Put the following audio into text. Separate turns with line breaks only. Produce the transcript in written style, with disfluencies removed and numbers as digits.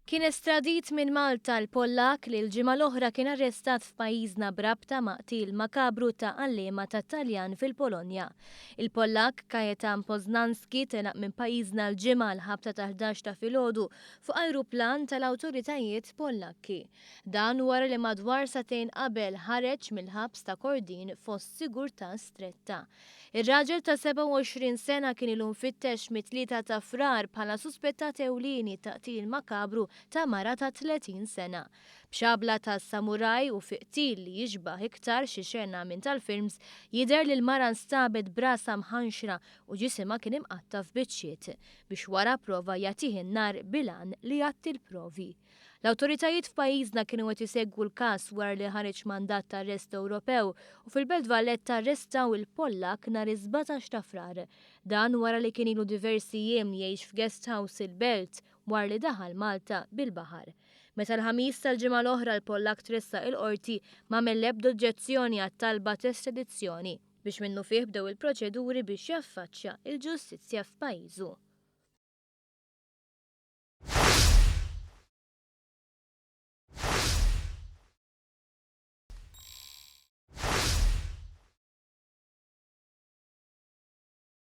Kien estradit minn Malta l-Pollakk li l-ġimgħa l-oħra kien arrestat f'pajjiżna b'rabta ma' qtil makabru ta' għalliema tat-Taljan fil-Polonja. Il-Pollakk Kajetan Poznanski telaq minn pajjiżna l-Ġimgħa għall-ħabta tal-11 ta' filgħodu fuq ajruplan tal-awtoritajiet Pollakki. Dan wara li madwar sagħtejn qabel ħareġ mill-ħabs ta' Kordin fost sigurtà stretta. Ir-raġel ta' 27 sena kien ilu mfittex mit-3 ta' Frar bħala suspettat ewlieni ta' qtil makabru ta' mara ta' 30 sena. B'xabla ta' samuraj u fi qtil li jixbah iktar xi xena minn tal-films, jidher li l-mara nstabet b'rasha mħanxra u ġisimha kien imqatta' f'biċċiet, biex wara pprova jagħtih in-nar bil-għan li jgħatti l-provi. L-awtoritajiet f'pajjiżna kienu qed isegwu l-każ wara li ħareġ mandat ta' arrest Ewropew u fil-Belt Valletta arrestaw il-Pollakk nhar is-17 ta' Frar. Dan wara li kien ilu diversi jiem jgħix f'guest house il-Belt wara li daħal Malta bil-baħar. Meta l-Ħamis tal-ġimgħa l-oħra l-Pollakk tressaq il-Qorti m'għamel l-ebda oġġezzjoni għat-talba t'estradizzjoni biex minnufih bdew il-proċeduri biex jaffaċċja l-ġustizzja f'pajjiżu.